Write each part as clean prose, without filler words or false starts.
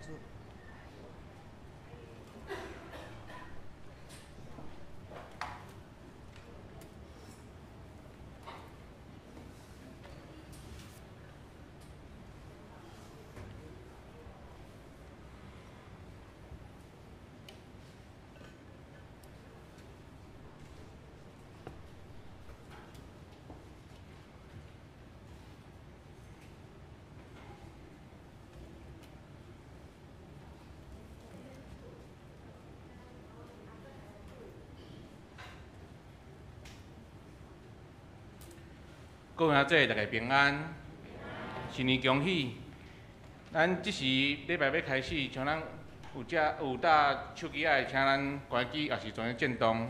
主。各位兄弟，大家平安，新年恭喜！咱這時禮拜欲開始，像咱有遮有帶手機仔的，請咱關機，抑是轉做震動。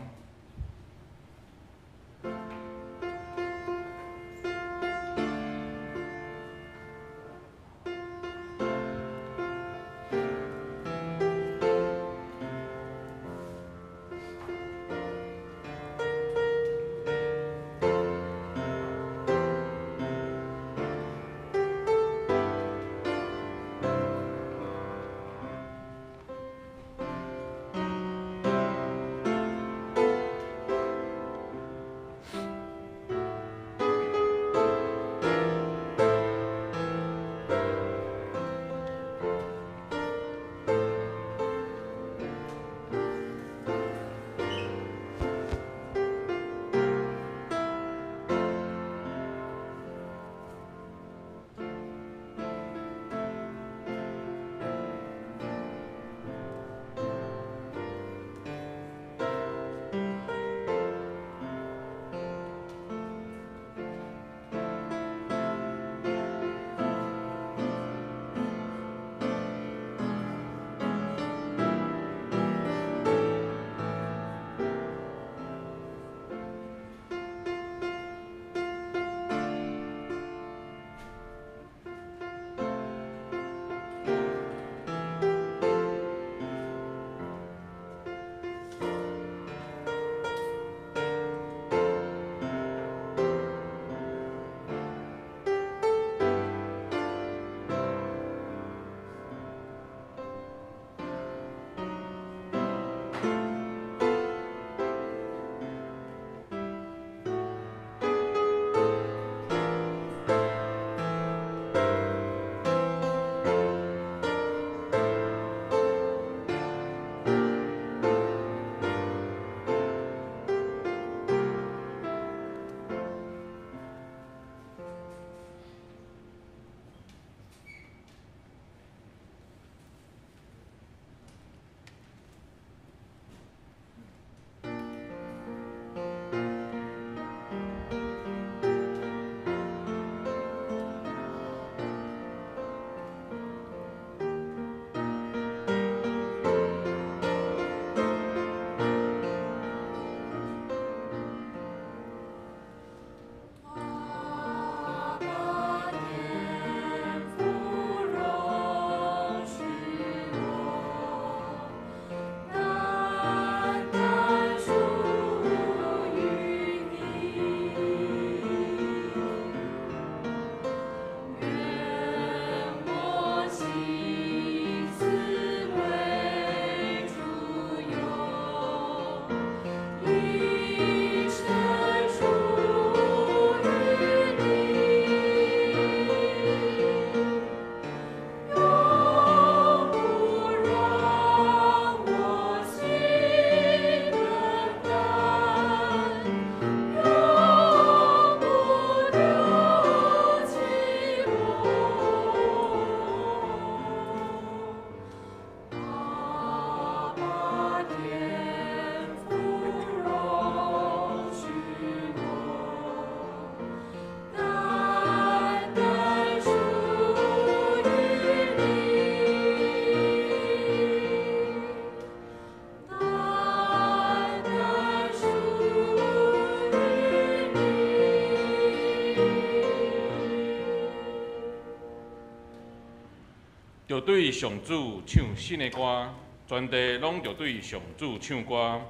著對上主唱新的歌，全地攏著對上主唱歌，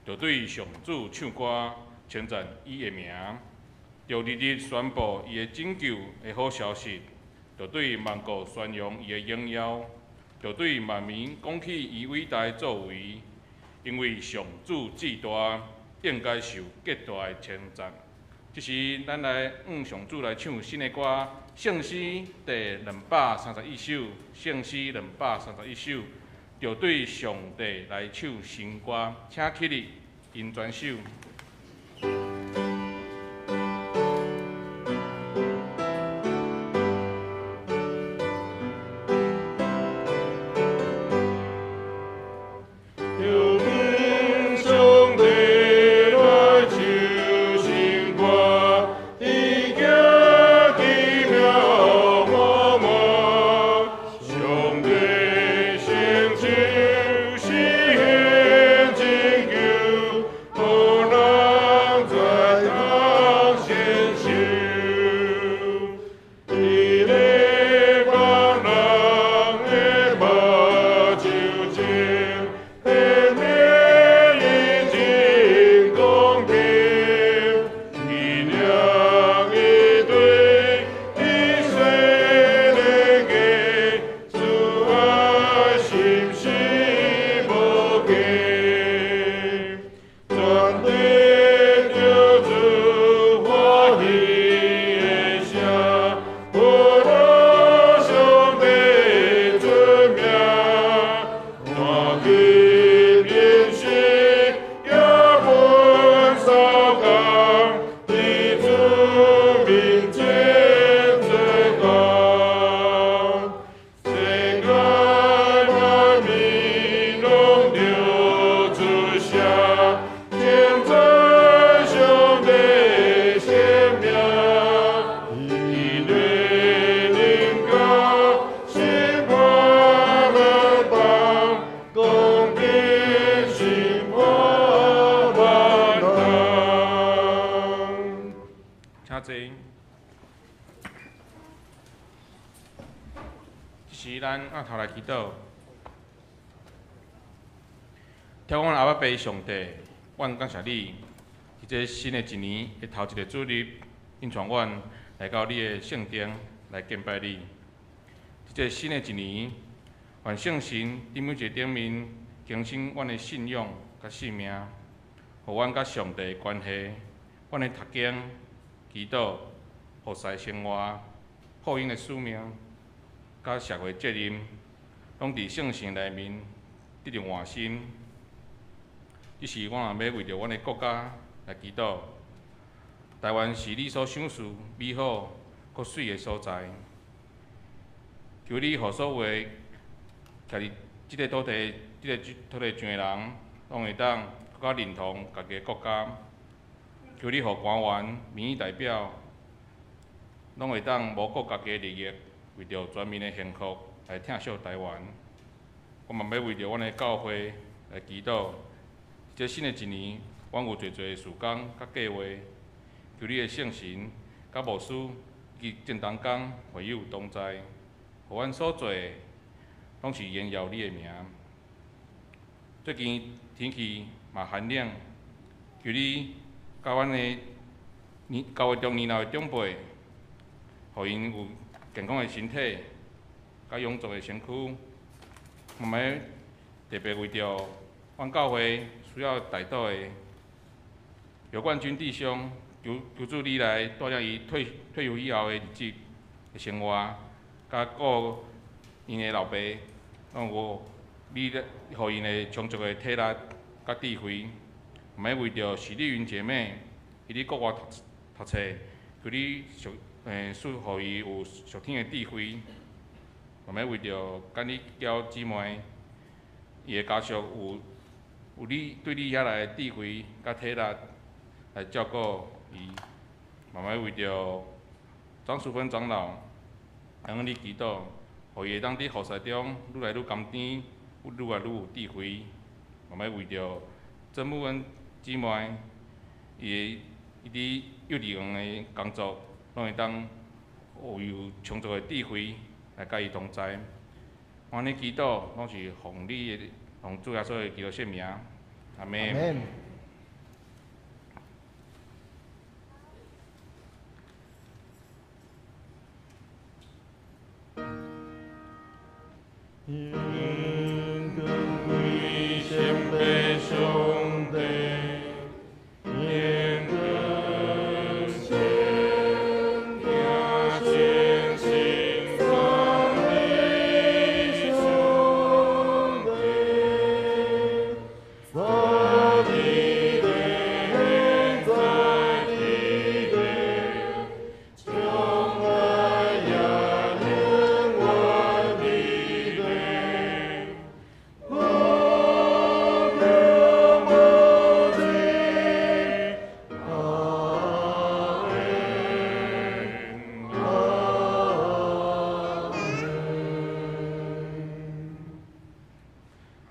著對上主唱歌，稱讚伊的名，著日日宣布伊的拯救的好消息，著對萬國宣揚伊的榮耀。著對萬民講起伊偉大作為，因為上主至大，應該受極大的稱讚。這時，咱來向上主來唱新的歌，聖詩第231首，聖詩231首，著對上帝來唱新歌，請起立，音專手。上帝，阮感謝你，佇這新的一年的頭一个主日，引帶阮來到你的聖殿來敬拜你。佇這新的一年，願聖神佇每一个頂面更新阮的信仰佮生命，予阮佮上帝的關係，阮的讀經、祈禱、服侍生活、福音的使命，佮社會責任，攏佇聖神內面得著換新。這時，我也欲為著阮的國家來祈禱。台灣是你所賞賜美好、閣媠的所在。求你予所有徛佇這个土地、這个土地上的人，攏會當閣較認同家己的國家。求你予官員、民意代表，攏會當無顧家己的利益，為著全民的幸福來疼惜台灣。我嘛欲為著阮的教會來祈禱。這新的一年，阮有濟濟事工佮計劃，求你的聖神佮牧師以及眾同工會友同在，予阮所做的攏是榮耀你的名。最近天氣嘛寒冷，求你佮阮的年教會中年老的長輩，予𪜶有健康的身體，佮勇壯的身軀。嘛欲特別為著阮教會需要代禱的姚冠軍弟兄，求求主你來帶領伊退退休以後的日子的生活，佮顧𪜶的老爸，攏有你咧，予𪜶的充足的體力佮智慧。嘛欲為著許麗雲姐妹，伊佇國外讀讀冊，求你屬賜予伊有屬天的智慧。嘛欲為著甘麗嬌姊妹，伊的家屬有有你對你遐來的智慧佮體力來照顧伊。嘛欲為著張淑芬長老，向你祈禱，予伊會當佇服侍中愈來愈甘甜，愈來愈有智慧。嘛欲為著曾慕恩姊妹，伊伊佇幼稚園的工作，攏會當有有充足的智慧來佮伊同在。按呢祈禱，攏是奉你的，奉主耶穌的基督聖名，阿們。阿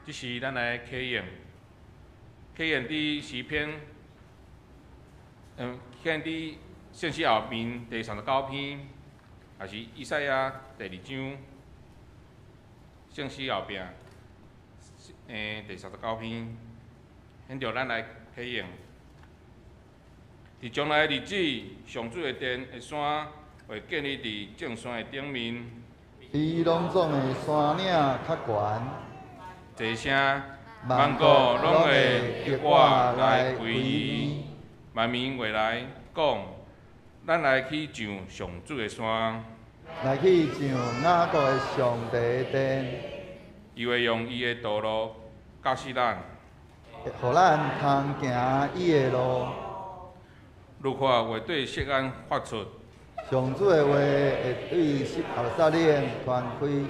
這是咱來體驗，體驗佇詩篇，體驗佇聖詩後面第三十九篇，也是以賽亞第二章，聖詩後壁，第三十九篇，現著咱來體驗。佇將來的日子，上主的殿的山會建立佇眾山的頂面，比攏總的山嶺較懸。濟聲萬國攏會激我來歸伊，萬民會來講，咱來去上上主的山，來去上雅各的上帝的殿。伊會用伊的道路教示咱，予咱通行伊的路。律法會對錫安發出，上主的話會對耶路撒冷傳開。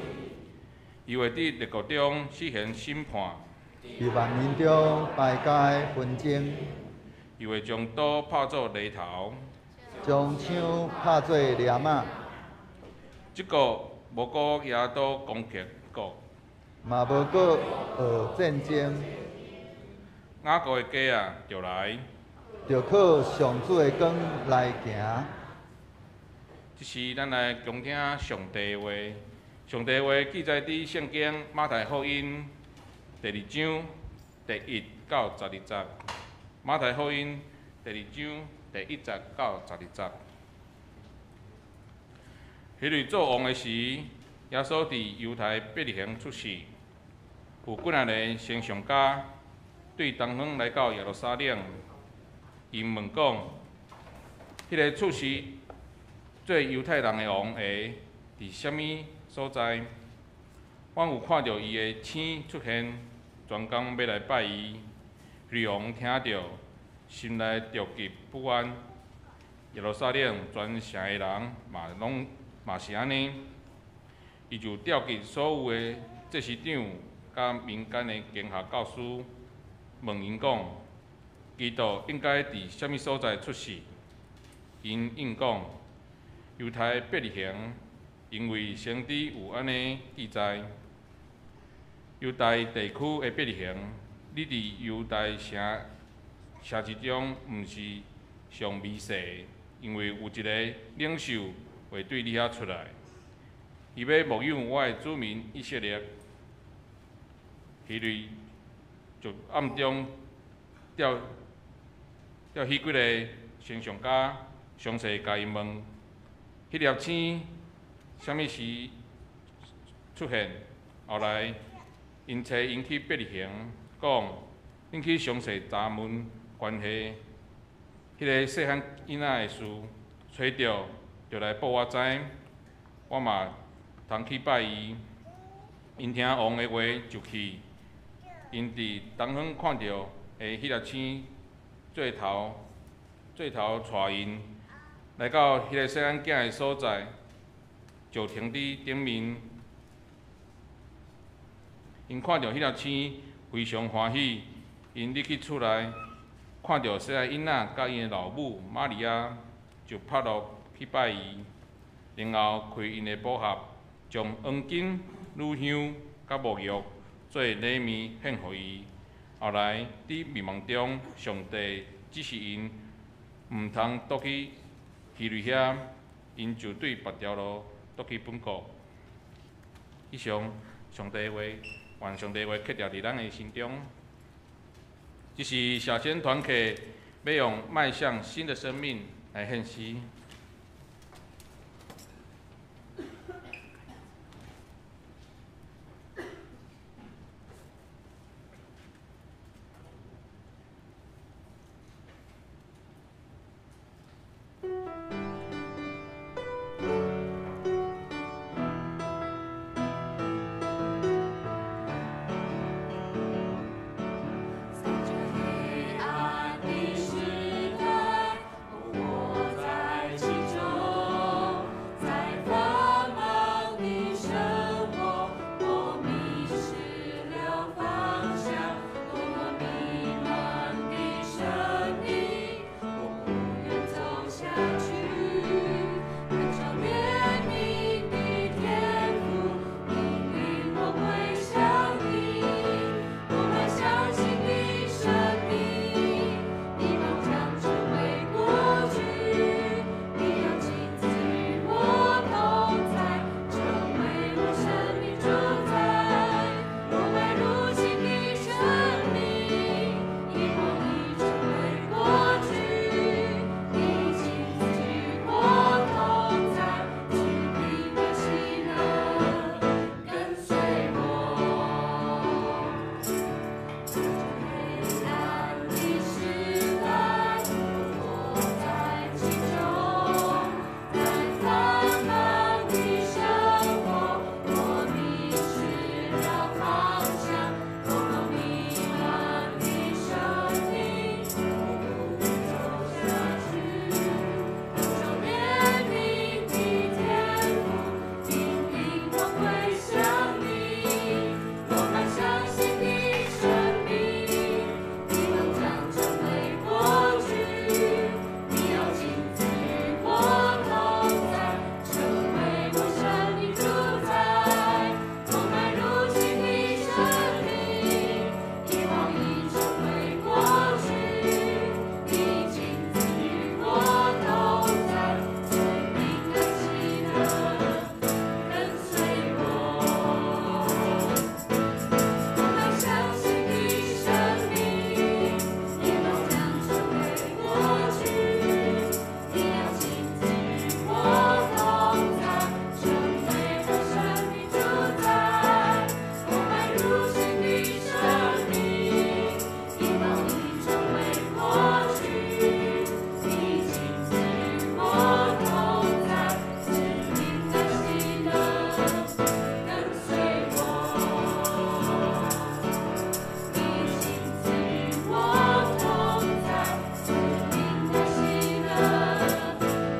伊會佇列國中施行審判，佇萬民中排解紛爭。伊會將刀拍做犁頭，將槍拍做鐮仔。這國無閣舉刀攻擊國，嘛無閣學戰爭。雅各的家啊，著來，著靠上主的光來行。這是咱來恭聽上帝的話。上帝話記載佇聖經馬太福音第二章第一到十二節。馬太福音第二章第一節到十二節。希律做王的時，耶穌佇猶太伯利恆出世。有幾若个星象家對東方來到耶路撒冷，𪜶問講：彼个出世做猶太人的王會佇啥物所在？阮有看著伊的星出現，專工欲來拜伊。希律王聽著，心內著急不安。耶路撒冷全城的人嘛攏嘛是按呢。伊就召集所有的祭司長佮民間的經學教師，問𪜶講：基督應該佇啥物所在出世？𪜶應講：猶太伯利恆，因為先知有按呢記載。猶大地區的伯利恆，你佇猶大城城市中毋是上微細的，因為有一个領袖會對你遐出來，伊欲牧養我的子民以色列。希律就暗中調調彼幾个星象家，詳細共𪜶問，彼粒星啥物時出現？後來，𪜶揣𪜶去伯利恆，講：恁去詳細查問關係彼个細漢囡仔的事，揣著就來報我知，我嘛通去拜伊。𪜶聽王的話就去。𪜶佇東方看著的彼粒星做頭做頭帶𪜶來到彼個細漢囝的所在，就停佇頂面。𪜶看著彼粒星，非常歡喜。𪜶入去厝內，看著細漢囡仔佮𪜶的老母瑪利亞，就拍落去拜伊。然後開𪜶的寶盒，將黃金、乳香佮沒藥做禮物獻予伊。後來佇美夢中，上帝指示𪜶毋通倒去希律遐，𪜶就對別條路倒去本國。以上上帝的話，願上帝的話刻佇咱的心中。這是小仙團契欲用邁向新的生命來獻詩。在這黑暗的時刻，我在。方向。多麼糜爛的生命，我不走下去。求憐憫的天父，引領我歸向你。我邁向新的生命，以往將成為過去。你要親自與我同在，成為我生命主宰。我邁入新的生命，以往已成為過去。你親自與我同在，賜平安喜樂，跟隨我。我邁向新的生命，以往將成為過去。你要親自與我同在，成為我生命主宰。我邁入新的生命，以往已成為過去。你親自與我同在，賜平安喜樂，跟隨我。你親自與我同在，賜平安喜樂，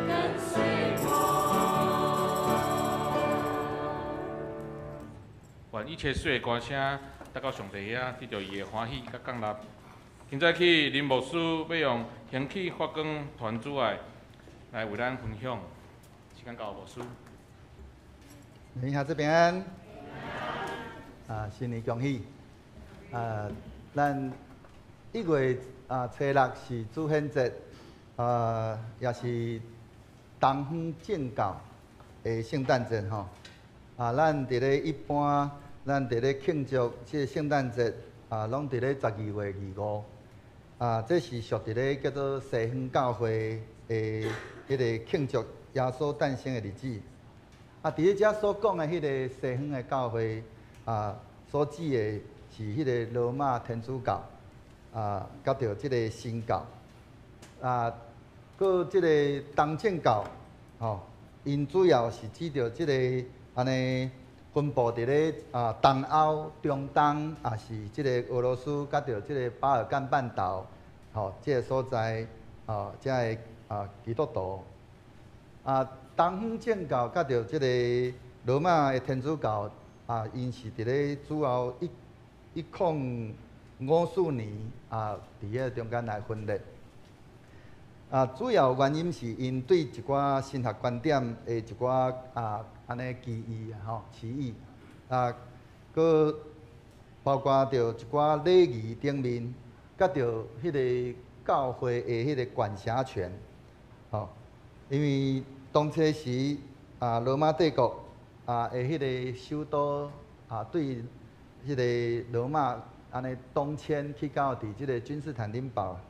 跟隨我。願一切水的歌聲，得到上帝遐，得著伊的歡喜佮降立。今早起林牧師欲用興起發光傳主愛來為咱分享，時間交予牧師。你下這邊啊，新年恭喜！啊，咱1月初6是主顯節，啊，也是東方正教的聖誕節吼。啊，咱佇咧一般，咱佇咧慶祝這個聖誕節，啊，攏佇咧12月25。啊，這是屬佇咧叫做西方教會的彼個慶祝耶穌誕生的日子。啊，佇咧遮所講的彼個西方的教會，啊，所指的是彼個羅馬天主教，啊，佮著這個新教，啊，閣這個東正教，吼，𪜶主要是指著這個按呢分布佇咧啊東歐、中東，也是這個俄羅斯，佮著這個巴爾幹半島，吼，這個所在，吼，遮的啊基督徒。啊，東方正教佮著這個羅馬的天主教，啊，𪜶是佇咧主後1054年啊，佇彼個中間來分裂。啊，主要原因是𪜶對一寡神學觀點的一寡啊按呢歧異啊吼，歧異啊，閣包括著一寡禮儀頂面，佮著彼個教會的彼個管轄權，吼，因為當初時啊，羅馬帝國啊的彼個首都啊，對彼個羅馬按呢東遷去到佇這個君士坦丁堡，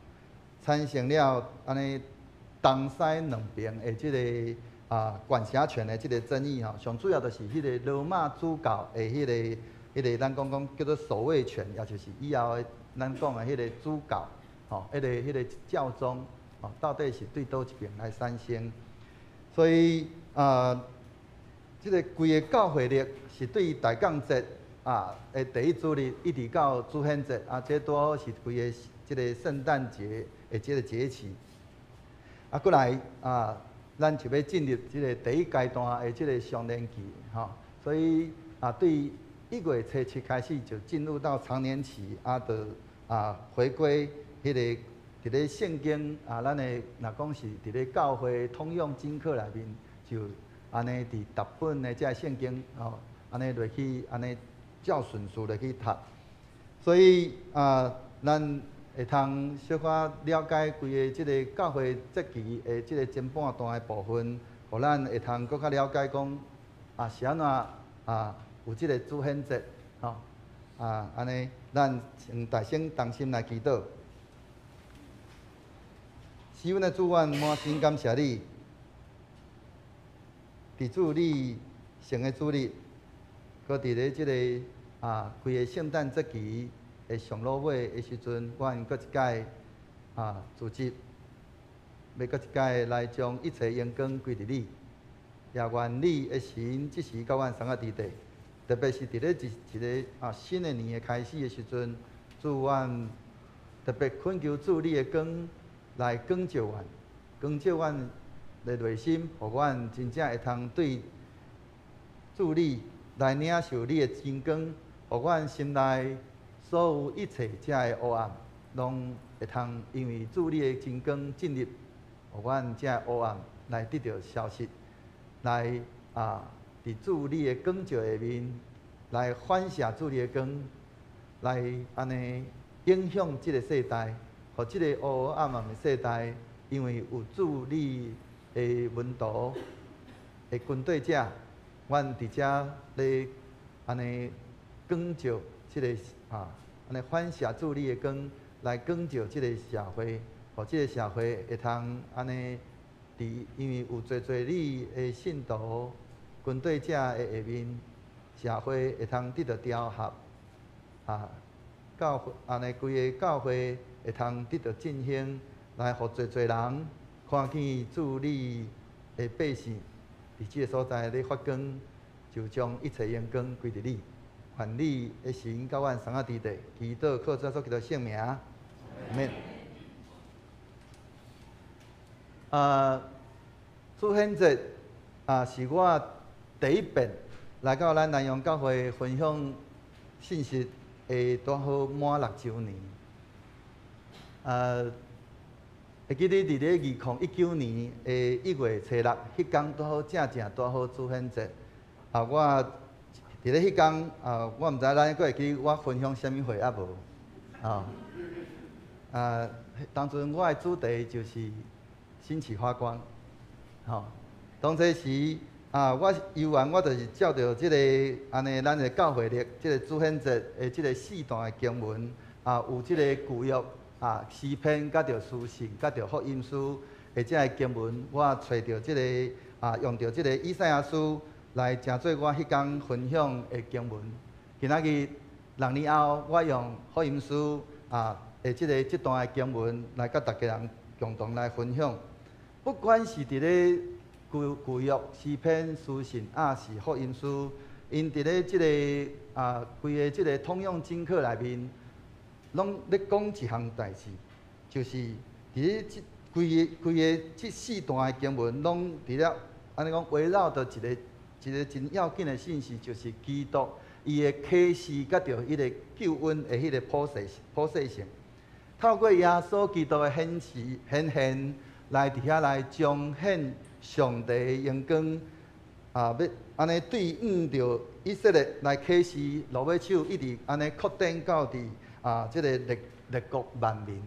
產生了按呢東西兩邊的這個啊管轄權的這個爭議吼，上主要就是彼個羅馬主教的彼個咱講講叫做守衛權，也就是以後的咱講的彼個主教，吼，彼個教宗，吼，到底是對佗一邊來產生？所以啊，這個規個教會曆是對大降節啊的第一主日，一直到主顯節啊，這拄好是規個這個聖誕節的這個節期。啊，過來啊，咱就欲進入這個第一階段的這個常年期，吼。所以啊，對1月初7開始就進入到常年期，啊，就啊回歸彼個佇咧聖經啊，咱的若講是佇咧教會通用經課內面，就按呢佇逐本的這個聖經吼，按呢落去，按呢照順序落去讀。所以啊，咱會通小可了解規個這個教會節期的這個前半段的部分，予咱會通閣較了解講啊是按怎啊有這個主顯節吼啊，按呢，咱先大聲同心來祈禱。是阮的主，阮滿心感謝你，佇主你聖的主日，閣佇咧這個啊規个聖誕節期的上落尾的時陣，阮閣一擺啊組織，欲閣一擺來將一切榮光歸佇你，也願你的神這時佮阮相佮佇地，特別是佇咧一一个新的年的開始的時陣，主，阮特別懇求主你的光來光照阮，光照阮的內心，予阮真正會通對主你來領受你的真光，予阮心內所有一切遮的黑暗，攏會通因為主你的真光進入，予阮遮的黑暗來得著消失，來佇主你的光照下面，來反射主你的光，來按呢影響這个世代，予這个烏烏暗暗的世代，因為有主你的門徒的跟隨者，阮佇遮咧按呢光照這个按呢反射主你的光，來光照這个社會，予這个社會會通按呢佇因為有濟濟你的信徒跟隨者的下面，社會會通得著調和，教會按呢規个教會會通得著振興，來予濟濟人看見主你的百姓佇這个所在咧發光，就將一切榮光歸佇你。願你的神佮阮相佮佇咧，祈禱靠主耶穌基督聖名，阿們。主顯節是我第一遍來到咱南陽教會分享信息的拄好滿6週年。會記得佇咧2019年的1月初6，彼工拄好正正拄好主顯節。我佇咧彼工我毋知咱閣會記我分享啥物話抑無？當陣我的主題就是興起發光。當初時我猶原我就是照著這个按呢，咱的教會曆，這个主顯節的這个四段的經文，有這个舊約詩篇，佮著書信，佮著福音書的這个經文，我揣著這个用著這个以賽亞書來成做我彼工分享的經文。今仔日6年後，我用福音書的這个這段的經文來佮逐家人共同來分享。不管是佇咧舊舊約詩篇、書信，抑是福音書，𪜶佇咧這个規个這个通用經課內面，攏咧講一項代誌，就是佇咧這規个規个這四段的經文，攏佇咧按呢講圍繞著一个一个真要緊的信息，就是基督伊的啟示，佮著彼个救恩的彼个普世性，透過耶穌基督的顯示顯現，來佇遐來彰顯上帝的榮光，欲按呢對應著以色列來啟示，落尾手一直按呢擴展到佇這个列列國萬民，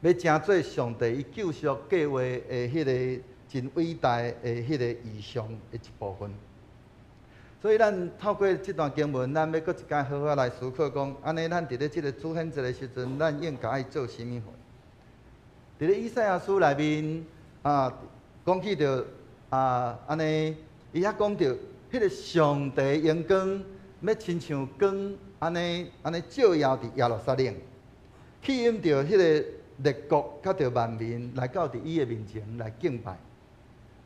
欲成做上帝伊救贖計劃的彼个真偉大的彼个異象的一部分。所以咱透過這段經文，咱欲閣一擺好好來思考講，按呢咱佇咧這个主顯節的時陣，咱應該愛做啥物貨？佇咧以賽亞書內面講起著按呢，伊遐講著，彼个上帝榮光，欲親像光按呢按呢照耀佇耶路撒冷，吸引著彼个列國佮著萬民來到佇伊的面前來敬拜。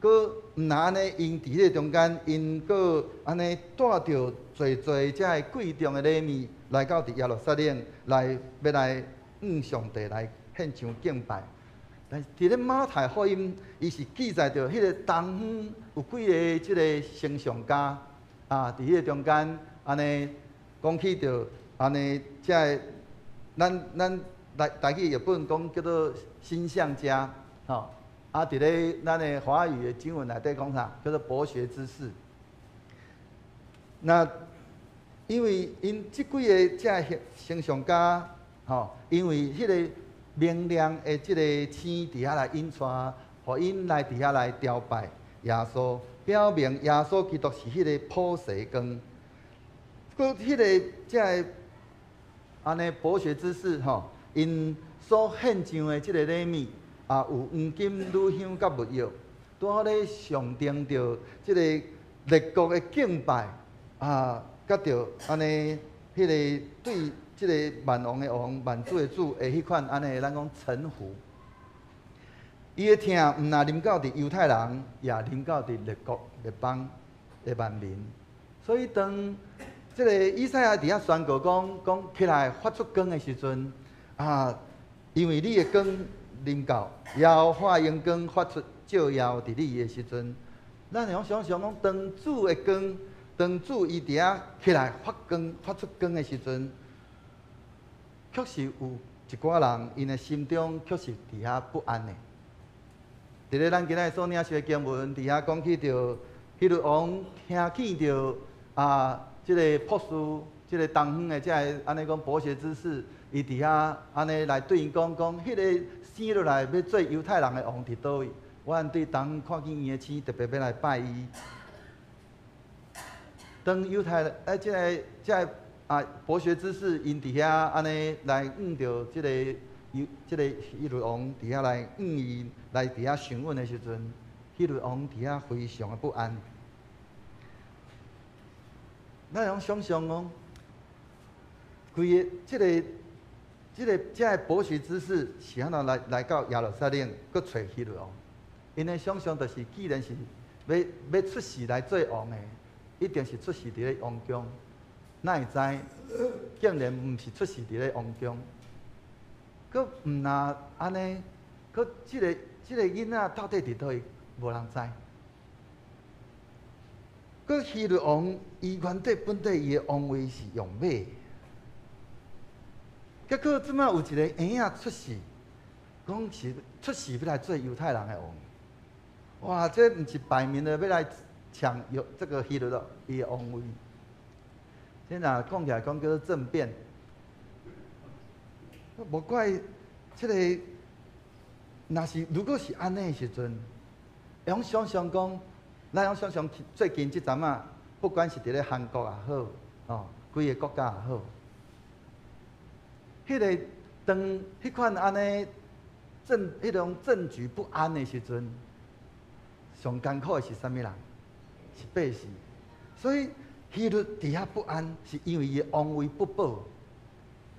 閣毋若按呢，𪜶佇彼个中間，𪜶閣按呢帶著濟濟遮个貴重的禮物來到佇耶路撒冷來，欲來向上帝來獻上敬拜。但是佇咧馬太福音，伊是記載著彼個東方有幾个這个星象家佇彼個中間按呢講起著按呢，遮个咱咱台台語譯本講叫做星象家，吼。佇咧咱的華語的經文內底講啥？叫做博學之士。那因為𪜶這幾个遮个星象家，吼，因為彼个明亮的這个星佇遐來引帶，予𪜶來佇遐來朝拜耶穌，表明耶穌基督是彼个普世光。閣彼个遮个按呢博學之士，吼，𪜶所獻上的這个禮物，有黃金、乳香佮沒藥，拄好咧象徵著這个列國的敬拜，佮著按呢，彼个對這个萬王的王、萬主的主的彼款按呢，咱講臣服。伊的疼毋若臨到佇猶太人，也臨到佇列國列邦的萬民。所以當這个以賽亞佇遐宣告講講起來發出光的時陣，啊，因為你的光臨到，耶和華榮光發出照耀佇你的時陣，咱會用想像講，當主的光，當主伊佇遐起來發光、發出光的時陣，確實有一寡人，𪜶的心中確實佇遐不安的。佇咧咱今仔日所領受的經文，佇遐講起著希律王聽見著啊，這个博士，這个東方的這个按呢講博學之士，伊佇遐按呢來對𪜶講講，彼个生落來欲做猶太人的王佇佗位？我對東方看見伊的星，特別欲來拜伊。當猶太哎，這个這个啊博學之士，𪜶佇遐按呢來問著這个猶這个希律王佇遐來問伊，來佇遐詢問的時陣，希律王佇遐非常的不安。咱會用想像講，規个這个、這个、這个博學之士是按怎來來到耶路撒冷，閣揣希律王？𪜶的想像就是，既然是欲欲出世來做王的，一定是出世佇咧王宮。哪會知，竟然毋是出世佇咧王宮，閣毋若按呢，閣這个這个囡仔到底佇佗位，無人知。閣希律王，伊原底本底伊的王位是用馬的，結果這擺有一个嬰仔出世，講是出世欲來做猶太人的王。哇！這毋是擺明了欲來搶有這个希律的伊的王位。這若講起來講叫做政變，無怪這个，若是如果是按呢的時陣，會用想像講，咱用想像最近這陣仔，不管是佇咧韓國也好，哦，規个國家也好，彼个當彼款按呢政彼種政局不安的時陣，上艱苦的是啥物人？是百姓。所以希律佇遐不安，是因為伊的王位不保。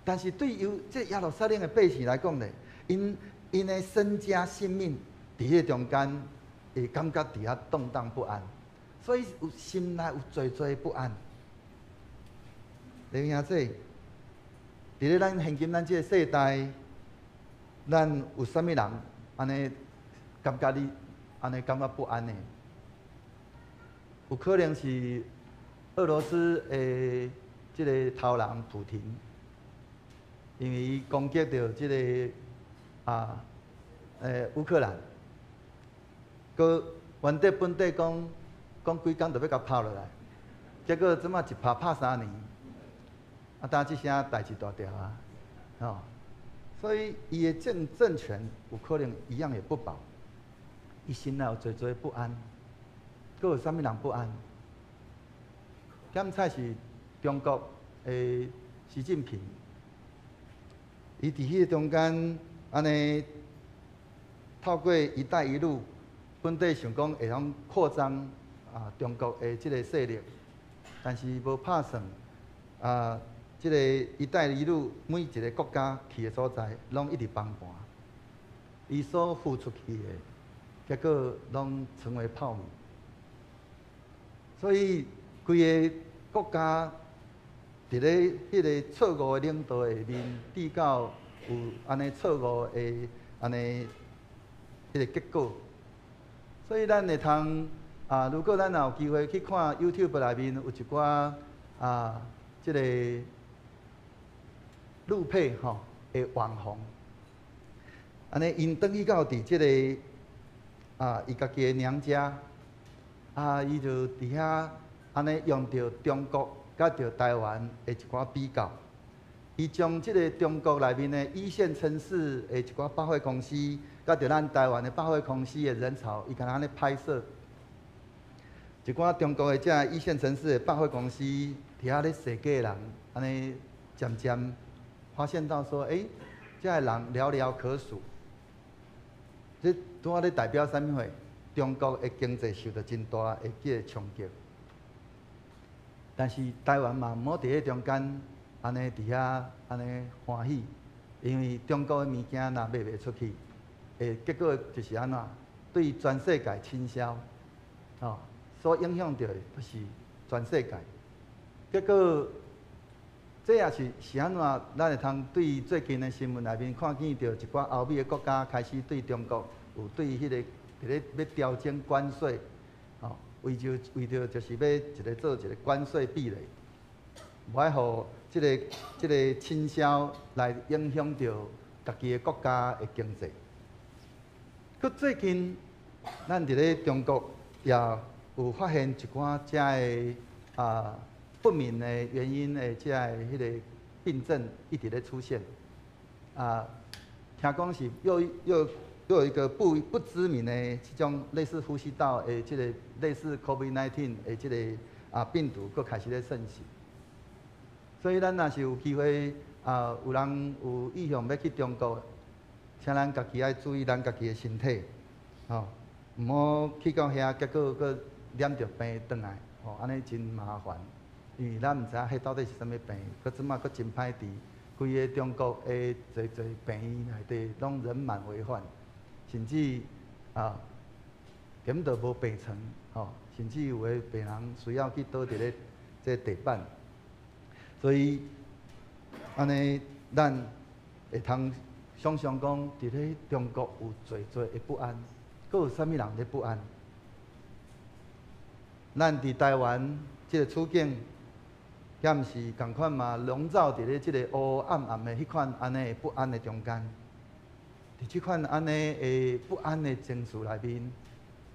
但是對猶這耶路撒冷的百姓來講咧，𪜶𪜶的身家性命佇彼中間會感覺佇遐動盪不安，所以有心內有濟濟不安。弟兄姊妹，佇咧咱現今咱這个世代，咱有啥物人按呢感覺你按呢感覺不安的？有可能是俄羅斯的這个頭人普廷，因為伊攻擊著這个啊，烏克蘭，閣原底本底講講幾工就欲共拍落來，結果這擺一拍拍3年，啊，焦這聲代誌大條啊，吼，所以伊的政政權有可能一樣也不保，伊心內有濟濟不安，閣有啥物人不安？檢採是中國的習近平，伊佇彼個中間按呢透過“一帶一路”，本底想講會當擴張啊中國的這个勢力，但是無拍算啊，這个“一帶一路”每一个國家去的所在，攏一直崩盤，伊所付出去的，結果攏成為泡影。所以規个國家佇咧彼个錯誤的領導下面，至到有按呢錯誤的按呢彼个結果。所以咱會通啊，如果咱若有機會去看 YouTube 內面有一寡啊，這个陸配吼的網紅，按呢𪜶轉去到佇這个啊，伊家己的娘家，啊，伊就佇遐按呢用著中國佮著台灣的一寡比較，伊將這个中國內面的一線城市的一寡百貨公司，佮著咱台灣的百貨公司的人潮，伊敢若按呢拍攝一寡中國的這一線城市的百貨公司，佇遐咧踅街的人，按呢漸漸發現到說，欸，這个人寥寥可數。這拄仔咧代表啥物貨？中國的經濟受著真大的這个衝擊。但是台灣嘛，毋好佇彼中間按呢佇遐按呢歡喜，因為中國的物件若賣袂出去，會結果就是按怎？對全世界傾銷，吼，所影響著的就是全世界。結果，這也是是按怎？咱會通對最近的新聞內面看見著一寡歐美的國家開始對中國有對彼個佇咧欲調整關稅，吼，為著就是欲一個做一個關稅壁壘，無愛予這個傾銷來影響著家己的國家的經濟。閣最近，咱佇咧中國也有發現一寡遮的不明的原因的遮的彼個病症一直咧出現，聽講是又有一個不知名的這種類似呼吸道的這個類似 COVID-19 的這個病毒，閣開始咧盛行。所以咱若是有機會有人有意向欲去中國，請咱家己愛注意咱家己的身體，吼，毋好去到遐，結果閣染著病轉來，吼，按呢真麻煩。因為咱毋知影彼到底是啥物病，閣這馬閣真歹治，規個中國的濟濟病院內底攏人滿為患，甚至根本無病床，吼，甚至有的病人需要去倒佇咧這地板。所以按呢，咱會通想像講，佇咧中國有濟濟的不安，閣有啥物人咧不安？咱佇台灣這個處境，敢毋是仝款嘛？籠罩佇咧這個烏暗暗的彼款按呢不安的中間，佇這款按呢的不安的情緒內面，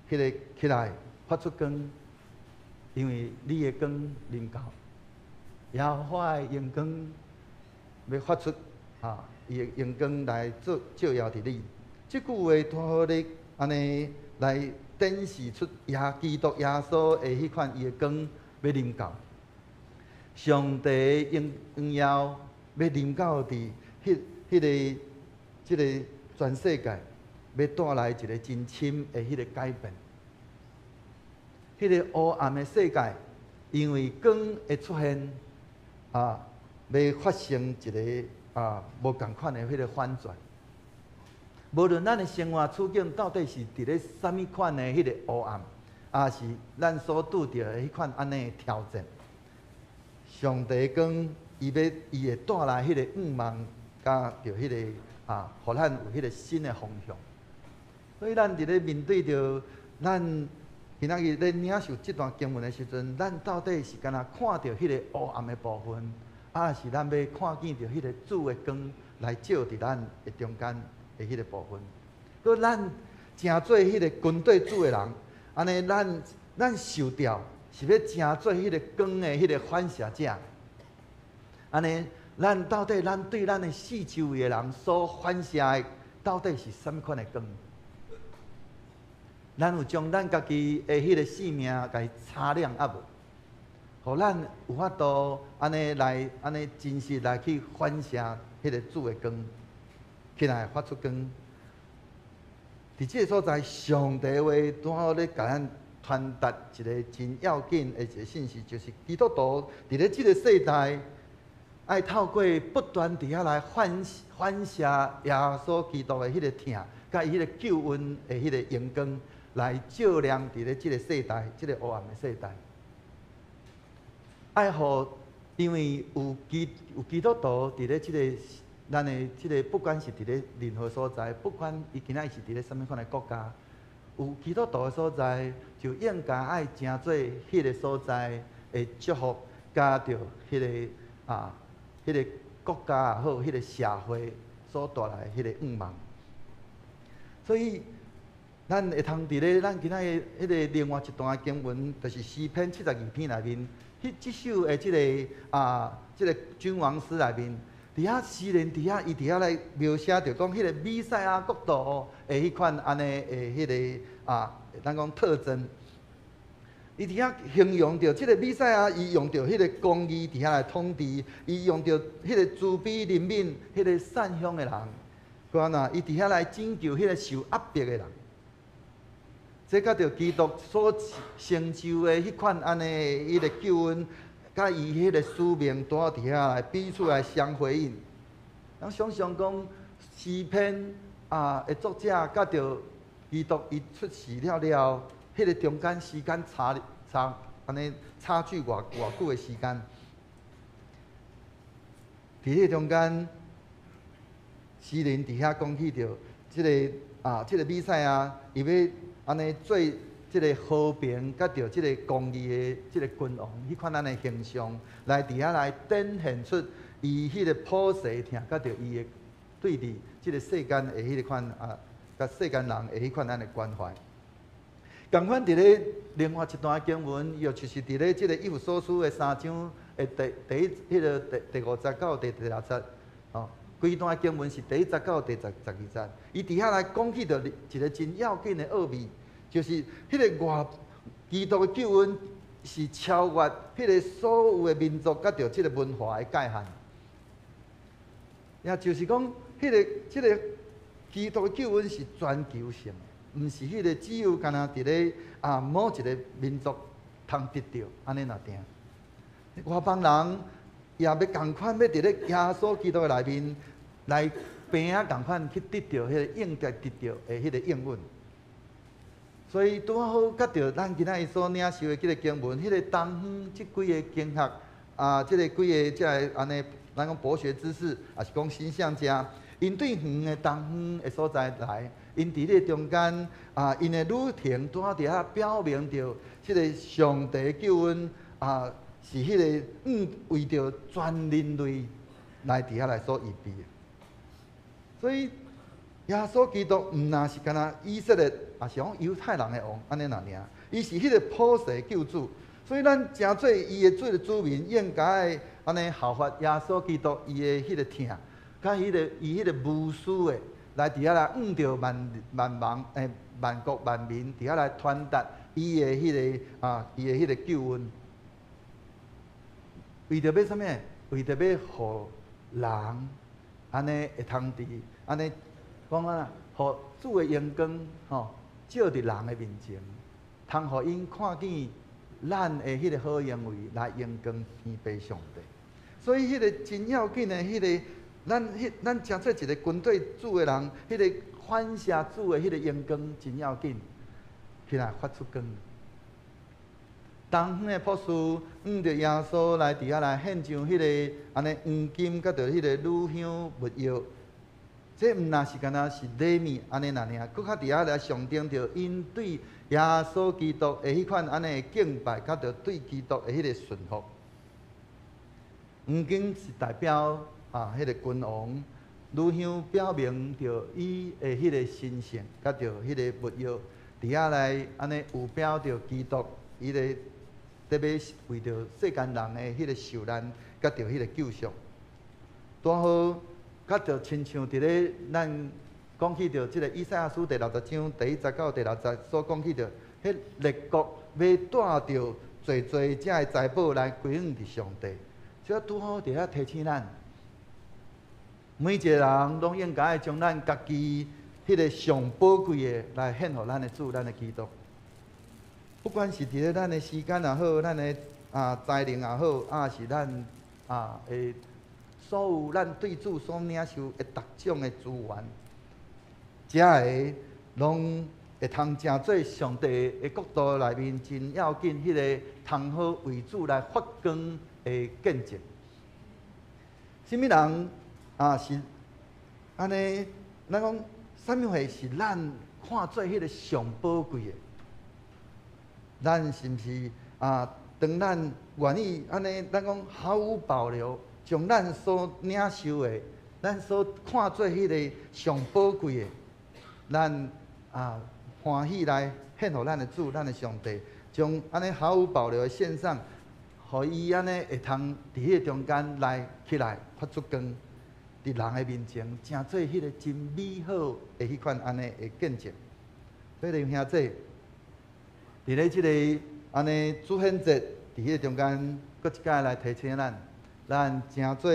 彼個起來發出光，因為你的光臨到，耶和華的榮光欲發出，伊的榮光來做照耀佇你。這句話拄好咧按呢來展示出耶基督耶穌的彼款伊的光欲臨到。上帝的榮耀欲臨到佇彼個這個全世界，欲帶來一個真深的彼個改變。彼個烏暗的世界，因為光的出現，欲發生一個無仝款的彼個反轉。無論咱的生活處境到底是佇咧啥物款的彼個烏暗，抑是咱所拄著的彼款按呢的挑戰，上帝講，伊會帶來彼個盼望，佮著彼個予咱有彼個新的方向。所以咱佇咧面對著咱今仔日咧領受這段經文的時陣，咱到底是敢若看著彼個烏暗的部分，抑是咱欲看見著彼個主的光來照佇咱的中間的彼個部分？閣咱成做彼個跟綴主的人，按呢咱受召是欲成做彼個光的彼個反射者。按呢，咱到底咱對咱的四周圍的人所反射的，到底是啥物款的光？咱有將咱家己的彼個性命共伊擦亮抑無？予咱有法度按呢來按呢真實來去反射彼個主的光，起來發出光。佇這個所在，上帝的話拄好咧共咱傳達一個真要緊的一個信息，就是基督徒佇咧這個世代，愛透過不斷佇遐來反射耶穌基督的彼個疼，佮伊彼個救恩的彼個榮光，來照亮佇咧這個世代，這個烏暗的世代。愛予，因為有基督徒佇咧這個咱的這個，不管是佇咧任何所在，不管伊今仔日是佇咧啥物款的國家，有基督徒的所在，就應該愛成做彼個所在的祝福，佮著彼個國家也好，彼個社會所帶來的彼個盼望。所以，咱會通佇咧咱今仔日彼個另外一段經文，就是詩篇72篇內面，彼這首的這個君王詩內面，佇遐詩人佇遐伊佇遐來描寫著講，彼個彌賽亞國度的彼款按呢的彼個咱講特徵。伊佇遐形容著這個彌賽亞，伊用著彼個公義佇遐來統治，伊用著彼個慈悲憐憫彼個散鄉的人，閣按怎？伊佇遐來拯救彼個受壓迫的人。這佮著基督所成就的彼款按呢彼個救恩，佮伊彼個使命拄好佇遐來彼此來相回應。咱想像講詩篇的作者佮著基督伊出世了了後，彼個中間時間差差按呢差距偌偌久的時間，佇彼中間，詩人佇遐講起著這个啊，這个彌賽亞，伊欲按呢做這个和平，佮著這个公義的這个君王，彼款按呢形象，來佇遐來展現出伊彼个普世疼，佮著伊的對佇這个世間的彼个款啊，佮世間人的彼款按呢關懷。仝款佇咧另外一段經文，又就是佇咧這个以弗所書的三章的第第一彼个第第五節到第第六節，吼，規段經文是第一節到第十十二節。伊佇遐來講起著一个真要緊的奧秘，就是彼个外基督的救恩是超越彼个所有的民族佮著這个文化的界限。也就是講，彼个這个基督的救恩是全球性的。毋是彼个只有干焦佇咧啊某一个民族通得著按呢爾定。外邦人也欲仝款，欲佇咧耶穌基督的內面來平仔仝款去得著彼个應該得著的彼個應允。所以拄好佮著咱今仔日所領受的這个經文，彼個東方這幾个經學啊，這个幾个這个按呢，咱講博學之士，抑是講星象家，𪜶對遠的東方的所在來。𪜶佇咧中間啊，𪜶的旅程拄好佇遐表明著，這个上帝救恩啊，是彼个為著全人類來佇遐來所預備的。所以耶穌基督毋但是干焦以色列，抑是講猶太人的王，按呢爾，伊是彼个普世救主。所以咱成做伊的做子民，應該按呢效法耶穌基督伊的彼个疼，佮彼个伊彼个無私的。來佇遐來向著萬萬民萬國萬民佇遐來傳達伊的彼个啊，伊的彼个救恩，為著欲啥物？為著欲予人按呢會通佇按呢講啊，予主的榮光吼照佇人的面前，通予𪜶看見咱的彼个好行為來榮光天父上帝。所以彼个真要緊的彼个。咱彼咱成做一个跟隨主的人，彼个反射主的彼个榮光真要緊，起來發出光。東方的博士向著耶穌來佇遐來獻上彼个按呢黃金，佮著彼个乳香沒藥，這毋但是干焦是禮物按呢爾爾，閣較佇遐來象徵著𪜶對耶穌基督的彼款按呢敬拜，佮著對基督的彼個順服。黃金是代表啊，彼个君王，乳香表明著伊的彼个神聖，佮著彼个沒藥，佇遐來按呢預表著基督，伊咧特別為著世間人的彼个受難，佮著彼个救贖。拄好，佮著親像佇咧咱講起著這个以賽亞書第六十章第一節到第六節所講起著，彼列國欲帶著濟濟這个財寶來歸向佇上帝，這拄好佇遐提醒咱。每一个人攏應該將咱家己彼个上寶貴的來獻予咱的主、咱的基督。不管是佇咧咱的時間也好，咱的啊才能也好，抑是咱啊的所有咱對主所領受的逐種的資源，這个攏會通成做上帝的國度內面真要緊，彼个通好為主來發光的見證。啥物人？啊，是按呢，咱講啥物貨是咱看做彼个上寶貴的？咱是毋是啊？當咱願意按呢，咱講毫無保留，將咱所領受的，咱所看做彼个上寶貴的，咱啊歡喜來獻予咱的主、咱的上帝，將按呢毫無保留的獻上，予伊按呢會通佇彼个中間來起來發出光。佇人的面前，成做彼个真美好的彼款按呢的見證。所以弟兄姊，佇咧這个按呢主顯節，佇彼个中間，閣一擺來提醒咱，咱成做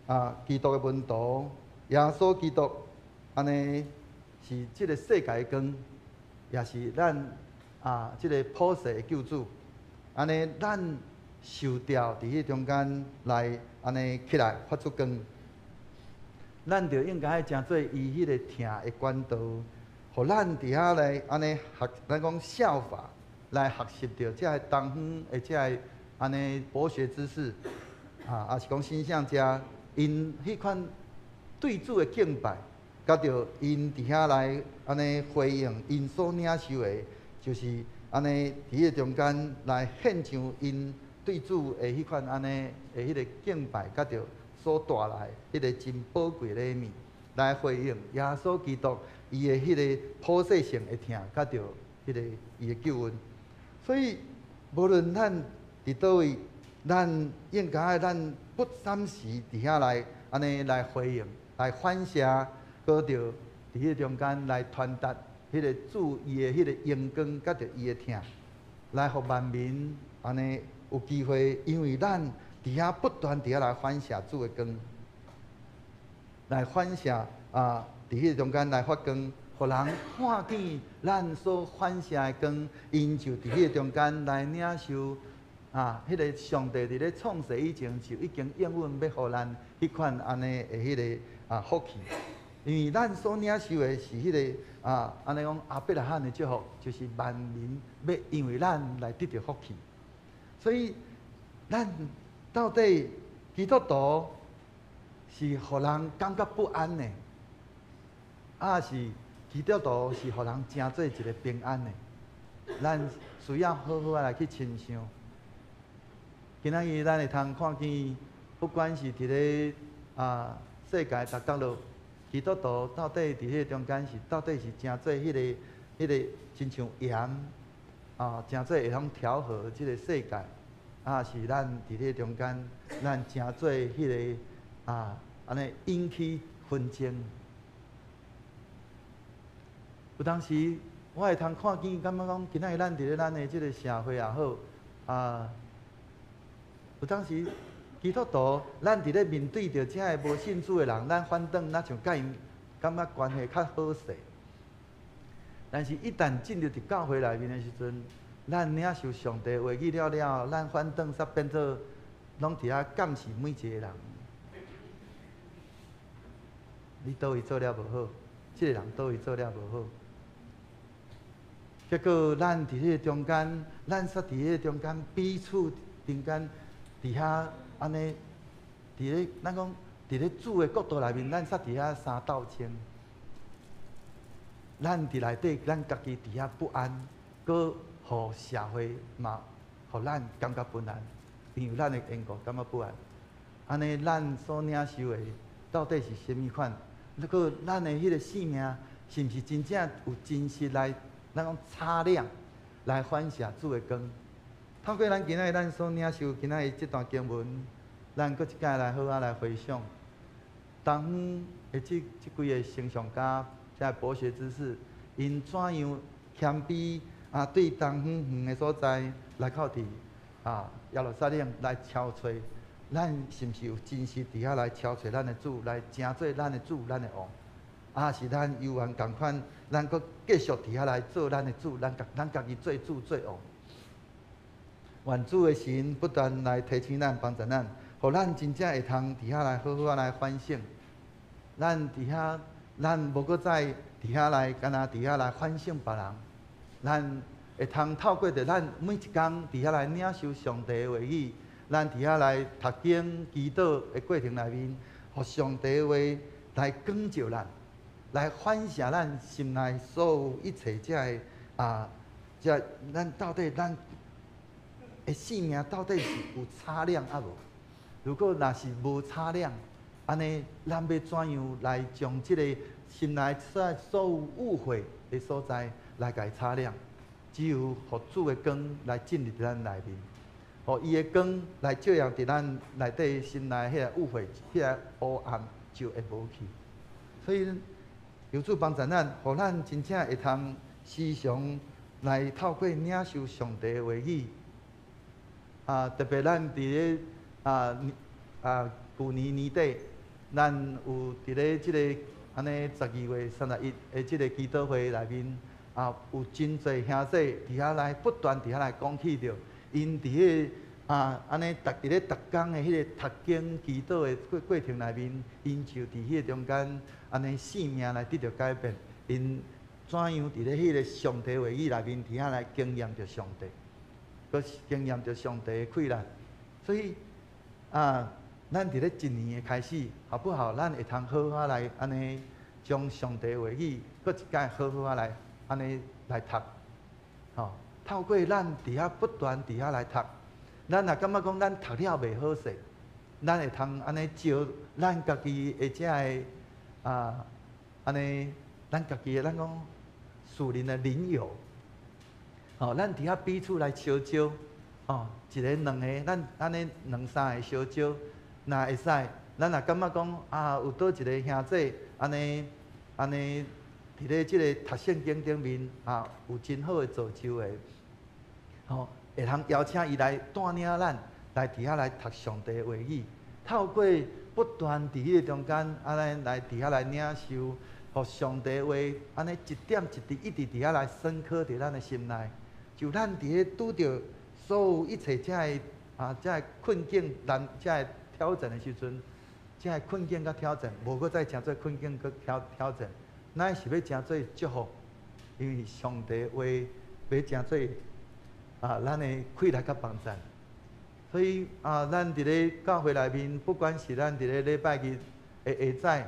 啊基督的門徒，耶穌基督按呢是這个世界的光，也是咱啊這个普世的救主。按呢，咱受召佇彼中間來按呢起來發出光。咱就應該成做伊彼个疼的管道，予咱佇遐來按呢學，咱講效法來學習著這个東方的這个按呢博學之士，啊，抑是講星象家， 𪜶彼款對主的敬拜，佮著𪜶佇遐來按呢回應𪜶所領受的，就是按呢佇彼个中間來獻上𪜶對主的彼款按呢的彼个敬拜，佮著所帶來彼个真寶貴的禮物，來回應耶穌基督伊的彼个普世性的疼，佮著彼个伊的救恩。所以，無論咱佇佗位，咱應該咱不暫時佇遐來按呢來回應、來反射，閣著佇彼个中間來傳達彼个主伊的彼個榮光，佮著伊的疼，來予萬民按呢有機會，因為咱佇遐不斷佇遐來反射主的光，來反射啊，佇彼個中間來發光，予人看見咱所反射的光，𪜶就佇彼個中間來領受啊，彼個上帝佇咧創世以前就已經應允欲予咱彼款按呢的彼個啊福氣。因為咱所領受的是彼個啊，按呢講亞伯拉罕的祝福，就是萬民欲因為咱來得著福氣。所以咱到底基督徒是予人感覺不安的，抑是基督徒是予人成做一個平安的？咱需要好好仔來去深想。今仔日咱會通看見，不管是佇咧啊世界逐角落，基督徒到底佇彼個中間是到底是成做彼個親像鹽啊，成做會通調和這個世界，抑是咱佇彼個中間，咱成做彼個啊，按呢引起紛爭。有當時我會通看見，感覺講今仔日咱佇咧咱的這個社會也好，啊，有當時基督徒，咱佇咧面對著遮个無信主的人，咱反轉若像佮𪜶感覺關係較好勢。但是，一旦進入佇教會內面的時陣，咱領受上帝話語了了，咱反轉煞變做攏佇遐監視每一個人。你佗位做了無好，這個人佗位做了無好。結果，咱佇彼个中間，咱煞佇彼個中間彼此中間佇遐按呢，佇咧咱講佇咧主的國度內面，咱煞佇遐相鬥爭。咱佇內底，咱家己佇遐不安，閣予社會嘛，予咱感覺不安，因為咱的緣故感覺不安。按呢，咱所領受的到底是啥物款？閣咱的彼个生命，是毋是真正有真實來？咱講擦亮來反射主的光。透過咱今仔日咱所領受今仔日這段經文，咱閣一擺來好好來回想，東方的這幾個星象家，這博學之士，𪜶怎樣謙卑啊？對東方遠的所在來到佇啊耶路撒冷來敲揣，咱是毋是有真實佇遐來敲揣咱的主，來成做咱的主，咱的王？抑是咱猶原仝款，咱閣繼續佇遐來做咱的主，咱家己做主做王。願主的神不斷來提醒咱、幫助咱，予咱真正會通佇遐來好好仔來反省。咱佇遐，咱無閣再佇遐來，干焦佇遐來反省別人。咱會通透過著咱每一工佇遐來領受上帝的話語，咱佇遐來讀經、祈禱的過程內面，予上帝的話來光照咱，來反射咱心內所有一切這个啊，這咱到底咱的生命到底是有擦亮抑無？如果若是無擦亮，按呢，咱欲怎樣來將這個心內所有誤會的所在來共伊擦亮？只有予主的光來進入咱內面，予伊的光來照耀佇咱內底心內彼个誤會、彼个烏暗就會無去。所以，求主幫助咱，予咱真正會通時常來透過領受上帝的話語。啊，特別咱佇咧啊舊年年底，咱有佇咧這个按呢12月31的這个祈禱會內面，啊，有真濟兄弟佇遐來不斷佇遐來講起著，𪜶佇彼个啊按呢逐佇咧逐工的彼个讀經祈禱的過程內面，𪜶就佇彼個中間按呢生命來得著改變，𪜶怎樣佇咧彼个上帝話語內面佇遐來經驗著上帝，閣經驗著上帝的氣力，所以啊，咱佇咧一年的開始，好不好？咱會通好好來按呢，將上帝話語，閣一擺好好仔來按呢來讀，吼。透過咱佇遐不斷佇遐來讀，咱若感覺講咱讀了袂好勢，咱會通按呢招咱家己的這个啊，按呢，咱家己的咱講屬靈的靈友，吼，咱佇遐彼此來相招，吼，一个兩个，咱按呢兩三个相招，若會使，咱若感覺講啊，有佗一个兄弟按呢按呢，佇咧這个讀聖經頂面啊，有真好的造就的，吼，會通邀請伊來帶領咱來佇遐來讀上帝的話語，透過不斷佇彼个中間，按呢來佇遐來領受，予上帝話按呢一點一滴一直佇遐來深刻佇咱的心內，就咱佇咧拄著所有一切這个啊這个困境難這个挑戰的時陣，這个困境佮挑戰，無閣再成做困境佮挑戰，咱是欲成做祝福，因為上帝話欲成做啊，咱的氣力佮幫贊。所以啊，咱佇咧教會內面，不管是咱佇咧禮拜日的下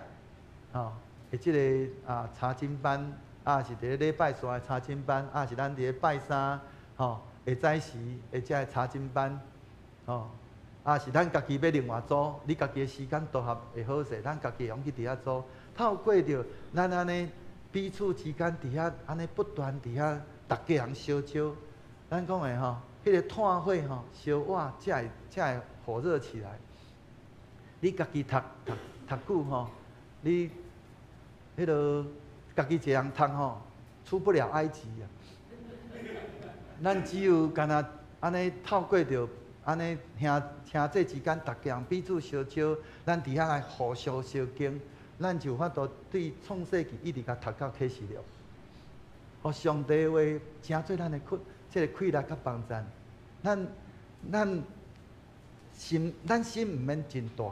早，吼的這个啊查經班，抑是佇咧禮拜四的查經班，抑是咱佇咧拜三吼下早時的這个查經班，吼，抑是咱家己欲另外組，你家己的時間都合會好勢，咱家己會用去佇遐組。透過著咱按呢彼此之間佇遐按呢不斷佇遐，逐家人相招，咱講的吼，彼个炭火吼燒活，才會火熱起來。你家己讀讀讀久吼，你彼个家己一个人讀吼，出不了埃及啊。咱只有干焦按呢透過著按呢兄兄弟之間，逐家人彼此相招，咱佇遐來互相相經，咱就有法度對創世記一直共讀到啟示錄。予上帝話成做咱的氣，這个氣力佮幫贊。咱心毋免真大，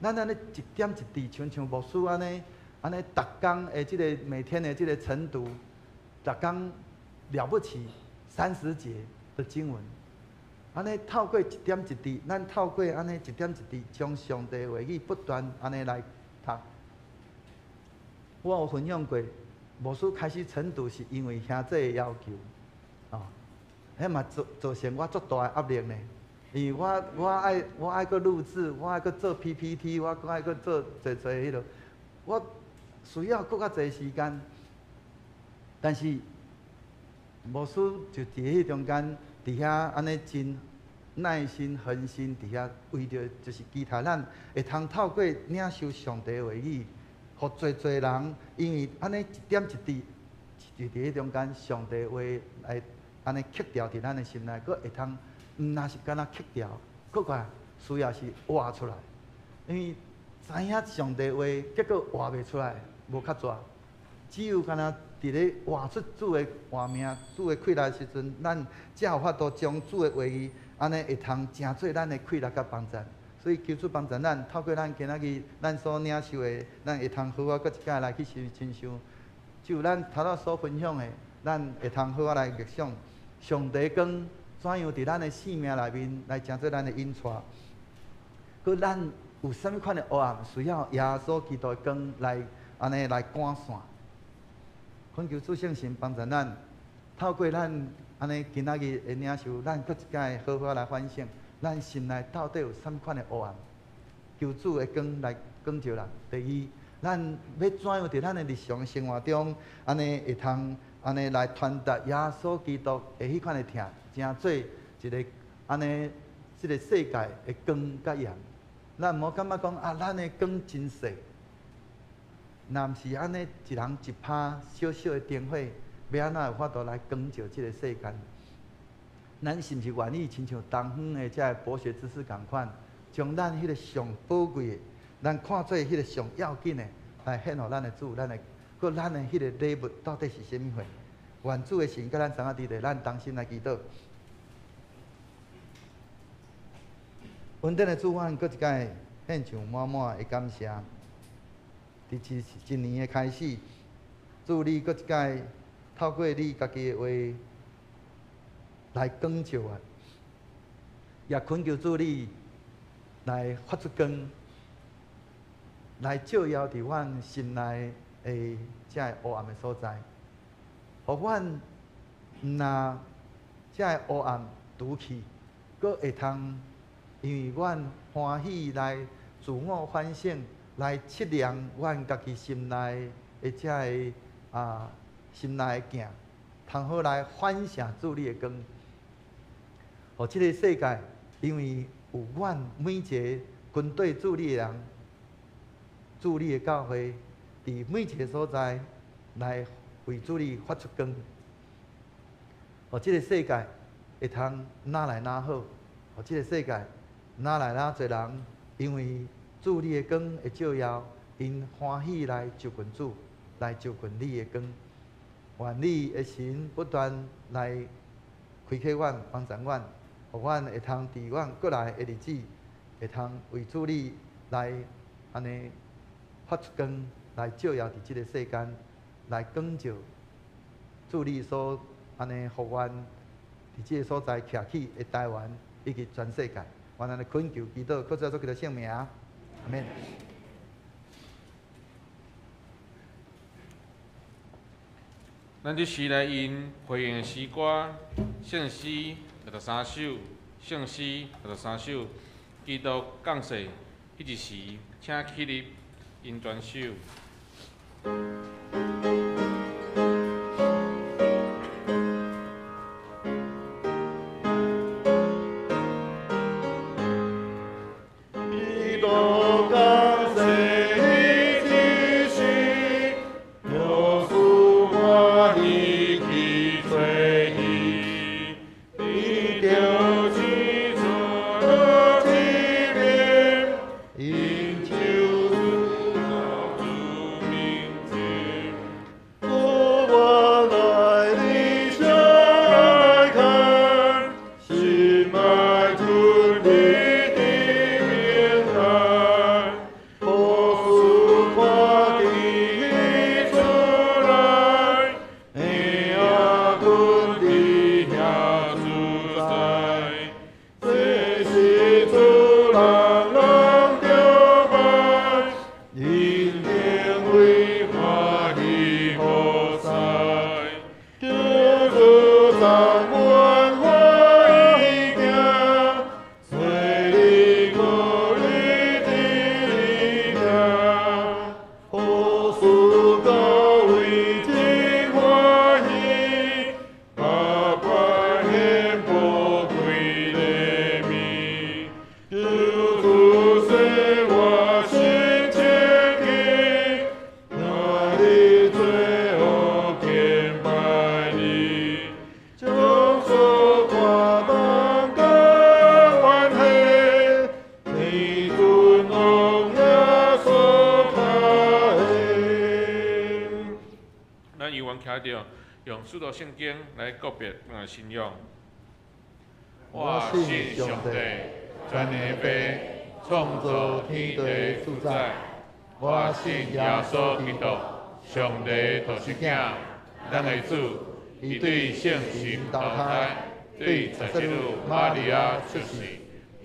咱按呢一點一滴，親像牧師按呢，按呢逐工的這个每天的這个晨讀，逐工了不起30節的經文，按呢透過一點一滴，咱透過按呢一點一滴，將上帝話語不斷按呢來讀。我有分享過，牧師開始晨讀是因為兄弟的要求，哦，彼嘛造成我足大的壓力呢。因為我愛閣錄製，我愛閣做 PPT，我閣愛閣做濟濟彼落，我需要閣較濟時間。但是牧師就佇彼中間，佇遐按呢真耐心、恆心，佇遐為著就是期待咱會通透過領受上帝話語，予濟濟人，因為按呢一點一滴，就佇彼中間，上帝話來按呢刻牢佇咱的心內，閣會通。毋若是干焦刻牢，閣較需要是活出來，因為知影上帝話，結果活袂出來，無較濟。只有干焦佇咧活出主的活命、主的氣力時陣，咱才有法度將主的話語按呢會通成做咱的氣力佮幫贊。所以求主幫助咱，透過咱今仔日咱所領受的，咱會通好好閣一擺來去親像，就咱頭拄所分享的，咱會通好好來默想上帝光怎樣佇咱的生命內面來成做咱的引帶？閣咱有啥物款的黑暗需要耶穌基督的光來按呢來趕散？懇求主聖神幫助咱，透過咱按呢今仔日的領受，咱閣一擺好好來反省，咱心內到底有啥物款的黑暗？求主的光來光照咱。第二，咱欲怎樣佇咱的日常生活中，按呢會通按呢來傳達耶穌基督的彼款的疼，成做一个按呢，這个世界的光佮鹽。咱毋好感覺講啊，咱的光真細，若毋是按呢，一人一拍小小的燈火，欲按怎有法度來光照這个世間？咱是毋是願意親像東方的這个博學之士仝款，將咱彼个上寶貴的，咱看做彼个上要緊的，來獻予咱的主，咱的，閣咱的彼个禮物到底是啥物貨？願主的神佮咱同在佇咧，咱同心來祈禱。恩典的主，阮閣一擺獻上滿滿的感謝。佇一一年的開始，主你閣一擺透過你家己的話來光照我，也懇求主你來發出光，來照耀佇阮心內的這个烏暗的所在，予阮毋若這个烏暗除去，閣會通因為阮歡喜來自我反省，來測量阮家己心內的這个心內的鏡，通好來反射主你的光，予這个世界因為有阮每一个跟綴主你的人，主你的教會，佇每一个所在來為主你發出光，予這个世界會通愈來愈好，予這個世界愈來愈濟人，因為主你的光會照耀，𪜶歡喜來就近主，來就近你的光。願你的神不斷來開啟阮，幫助阮，予阮會通佇阮過來的日子，會通為主你來按呢發出光，來照耀佇這个世間，來光照主你所按呢予阮佇這个所在徛起的台灣以及全世界。願咱的懇求祈禱，靠主耶穌基督聖名，阿們。咱這時來用回應的詩歌，聖詩63首，聖詩63首，基督降世彼一時，請起立，用全首。基督降世彼一時，耶穌歡喜去找伊，得著起初的一面，因救主到主面前。主我來你相愛看，心愛主你的面看，何時看見你出來，你也困佇遐自在。這是主人攏著愛，一定會歡喜好哉。求主讚阮歡喜行，隨你顧慮的你行。何事高位真歡喜，白白顯寶貴禮物。求主洗我心清潔，願你罪惡敬拜你，將所看望甲怨恨，天君王耶穌開。咱猶原徛著，用使徒聖經來告別咱的信仰。我信上帝，全能的父，創造天地主宰。我信耶穌基督，上帝獨生子，咱的主，伊對聖神投胎，對十七女瑪利亞出世，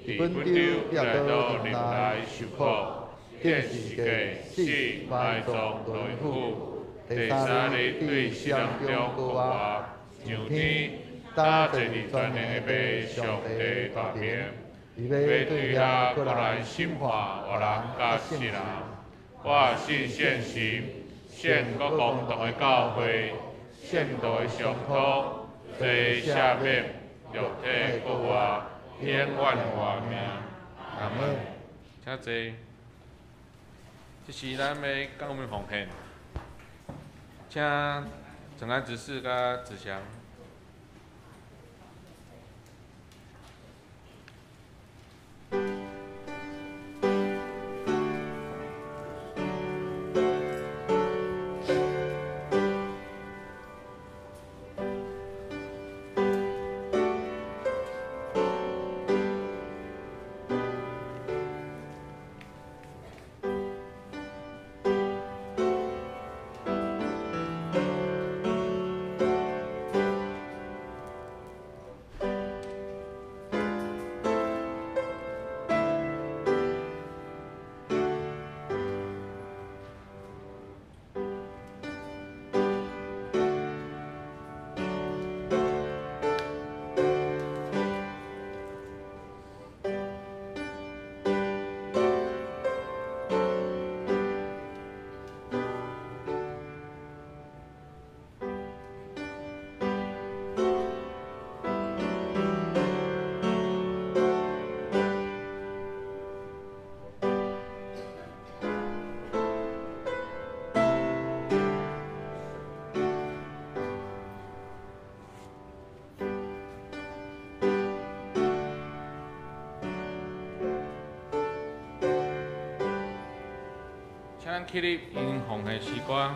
佇本丟彼拉多入來受苦，釘十字架死埋葬落府，第三日對死人中復活，上天，搭坐佇全能的父上帝大爿，伊欲對遐閣來審判活人佮死人。我信聖神，聖國公同的教會，聖徒的相通，罪赦免，肉體復活，永遠活命。阿們。請坐。這是咱欲感恩奉獻，請陳安執事佮子祥。主請咱起立，用奉獻詩歌。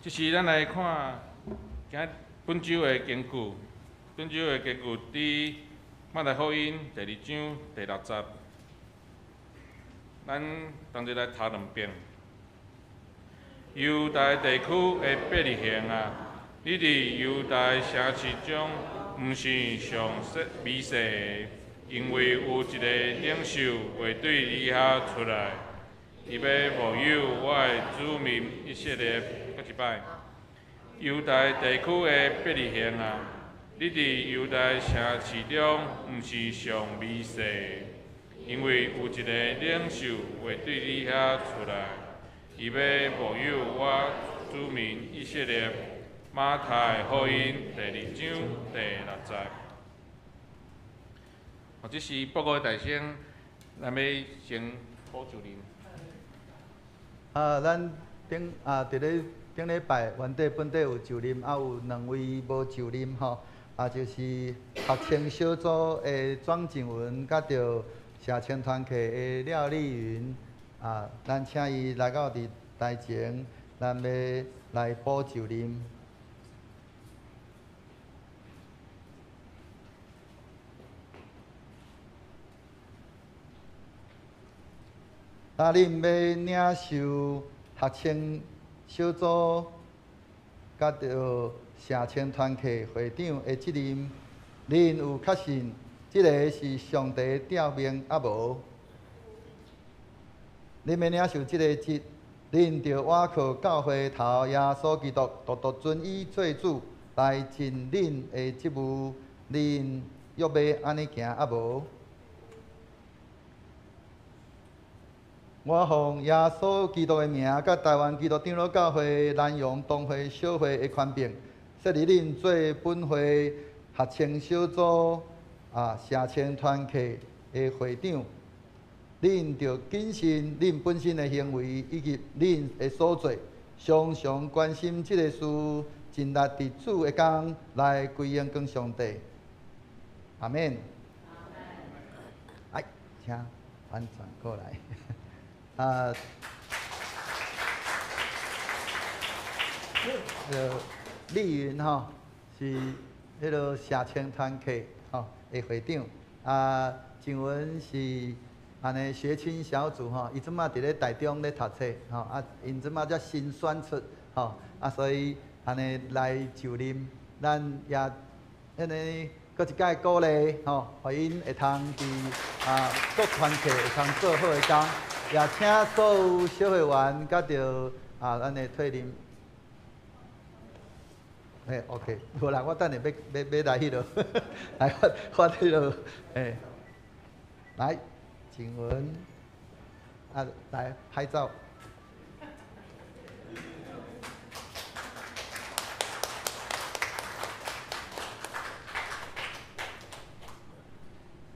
這時，咱來看今仔本週的經句。本週的經句佇馬太福音第二章第六節。咱同齊來讀兩遍。猶大地區的伯利恆啊，你佇猶大城市中毋是上微細的，因為有一個領袖會對你遐出來，伊欲牧養我的子民以色列。閣一擺，猶大地區的伯利恆啊，你佇猶大城市中毋是上微細的，因為有一個領袖會對你遐出來，伊欲牧養我子民以色列。馬太福音第二章第六節。哦，這是報告的大聲，咱欲先補就任。啊，咱頂啊，佇咧頂禮拜原底本底有就任，啊有兩位無就任吼，啊就是學青小組的莊靜文，佮著社青團契的廖麗雲，啊，咱請伊來到佇台前，咱欲來補就任。啊，恁欲領受學青小組佮著社青團契會長的責任，恁有確信這个是上帝調命抑無？恁欲領受這个職，恁著倚靠教會頭耶穌基督，獨獨尊伊做主來盡恁的職務。恁欲欲按呢行抑無？我奉耶穌基督的名，佮台灣基督長老教會南洋東會小會的權柄，設立恁做本會學青小組啊社青團契的會長。恁著謹慎恁本身的行為以及恁的所做，常常關心這个事，盡力佇主的工來歸榮光上帝。阿們。來，請翻轉過來。啊，麗雲吼是彼个社青團契吼的會長，啊，靜文是按呢學青小組吼，伊這馬佇咧台中咧讀冊吼，啊，𪜶這馬才新選出吼，啊，所以按呢來就任，咱也按呢閣一擺鼓勵吼，予𪜶會通佇啊各團契會通做好的工。也請所有小會員佮著啊，咱的退任。欸，OK，無啦，我等下欲欲欲來彼落，來發發彼落，欸，來，靜文，啊，來拍照。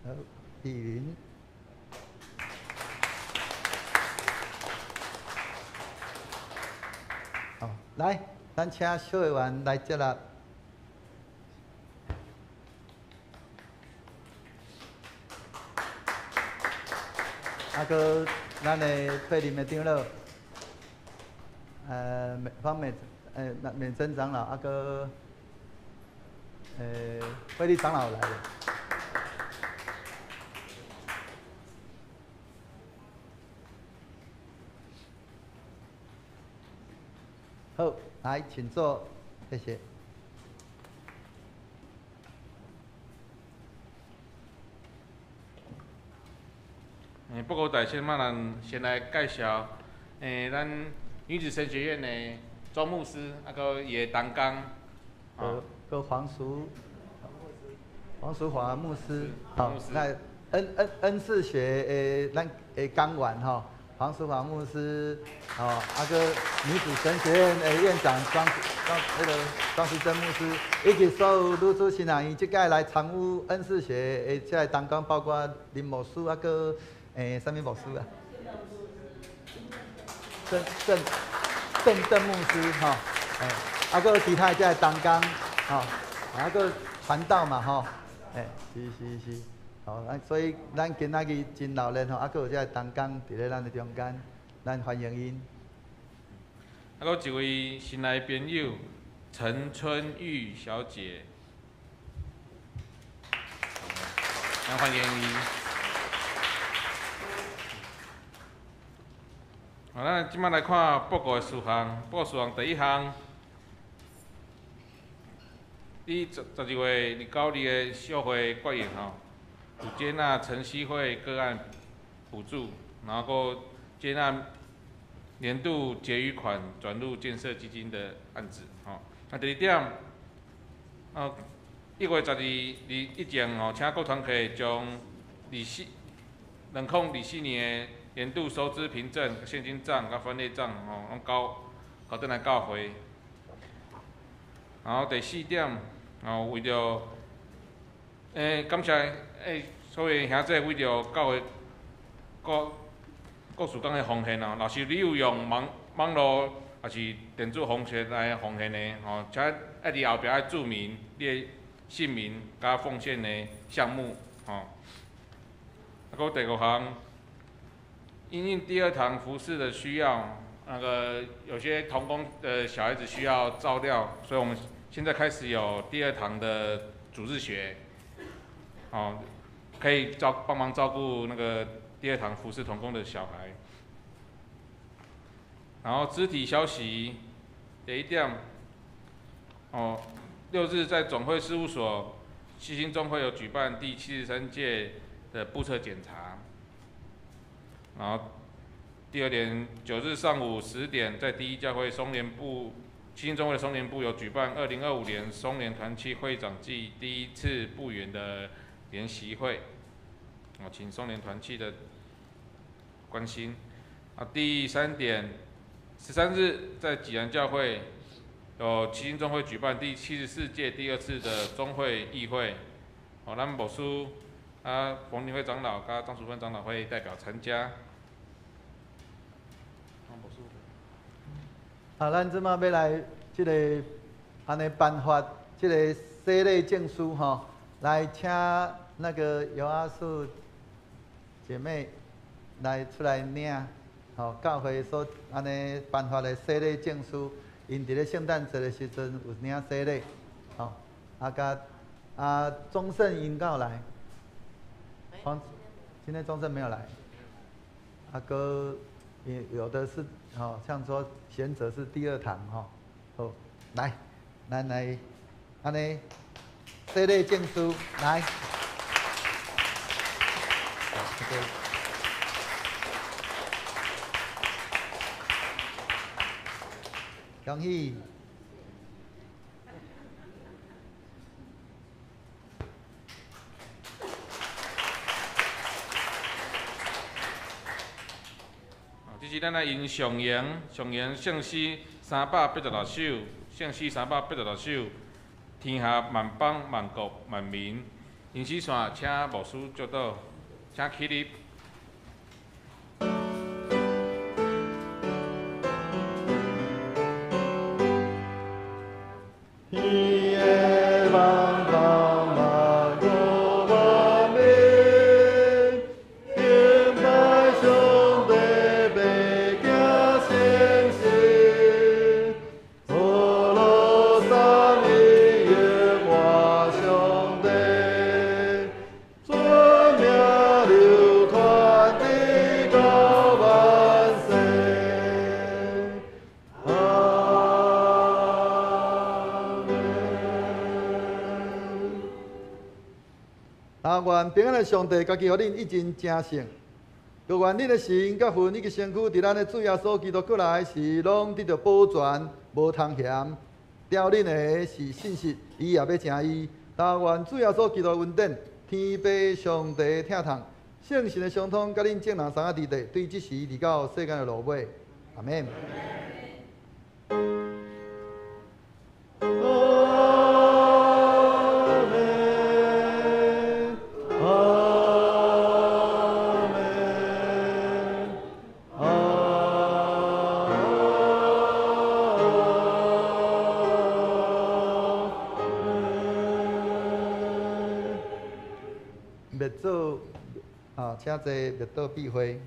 好，麗雲。好，來，咱請小會員來接納。啊，閣咱的退任的長老，方美，美珍長老，啊，閣，惠利長老來了。好，來，請坐，謝謝。報告大先，咱先來介紹，咱女子神學院的莊牧師，閣伊的同工，閣黃淑華牧師，好，那恩賜學的咱的講員吼，黃淑華牧師，吼，閣女子神學院的院長莊莊彼个莊淑珍牧師，以及所有女子神學院這屆來參與恩賜學的這个同工，包括林牧師，閣啥物牧師啊？鄭鄭鄭鄭牧師吼，閣其他這个同工，吼，閣傳道嘛吼，是是是，吼，所以咱今仔日真熱鬧吼，閣有這个同工佇咧咱的中間，咱歡迎𪜶。閣一位新來朋友陳春玉小姐，咱歡迎伊。好，咱這擺來看報告的事項。報告事項第一項，佇12月29日的小會決議吼，有接納晨曦會個案補助，然後閣接納年度結餘款轉入建設基金的案子，吼。那第二點，1月12日以前吼，請各團體將2024年的年度收支憑證、現金帳、佮分類帳，吼，攏交轉來教會。然後第四點，為著，感謝所有兄弟為著教會各事工的奉獻哦。若是你有用網路，抑是電子方式來奉獻的，吼，請愛佇後壁愛註明你的姓名佮奉獻的項目，吼。閣第五項，因應第二堂服事的需要，那個有些同工的小孩子需要照料，所以我們現在開始有第二堂的主日學，哦，可以幫忙照顧那個第二堂服事同工的小孩。然後肢體消息，第一點，哦，6日在總會事務所，七星中會有舉辦第73屆的簿冊檢查。然後第二點，9日上午10點，在第一教會松聯部七星中會的松聯部有舉辦2025年松聯團契會長暨第一次部員的聯席會，我請松聯團契的關心。第三點，13日在濟南教會有七星中會舉辦第74屆第二次的中會議會，咱牧師馮林輝長老佮張淑芬長老會代表參加。咱這擺欲來這个按呢頒發這个洗禮證書吼，來請那個尤阿素姐妹來出來領，吼，教會所按呢頒發的洗禮證書，𪜶佇咧聖誕節的時陣有領洗禮，吼，佮鍾勝𪜶敢有來？今天鍾勝沒有來，閣有的是，吼，像說賢者是第二堂，吼，好，來，咱來，按呢，洗禮證書來，恭喜。這是咱來用上揚，上揚聖詩386首，聖詩386首，天下萬邦萬國萬民，吟詩線，請牧師祝禱，請起立。天。咱的上帝家己予恁一人成聖。閣願恁的神佮魂以及身軀，佇咱的主耶穌基督閣來時，攏得著保全，無通嫌。召恁的是信實，伊也欲成伊。但願主耶穌基督的恩典、天父上帝疼痛、聖神的相通，佮恁眾人相佮佇咧，對這時直到世間的落尾。阿們。阿們，阿們，阿們。滅做啊，請坐滅道閉會。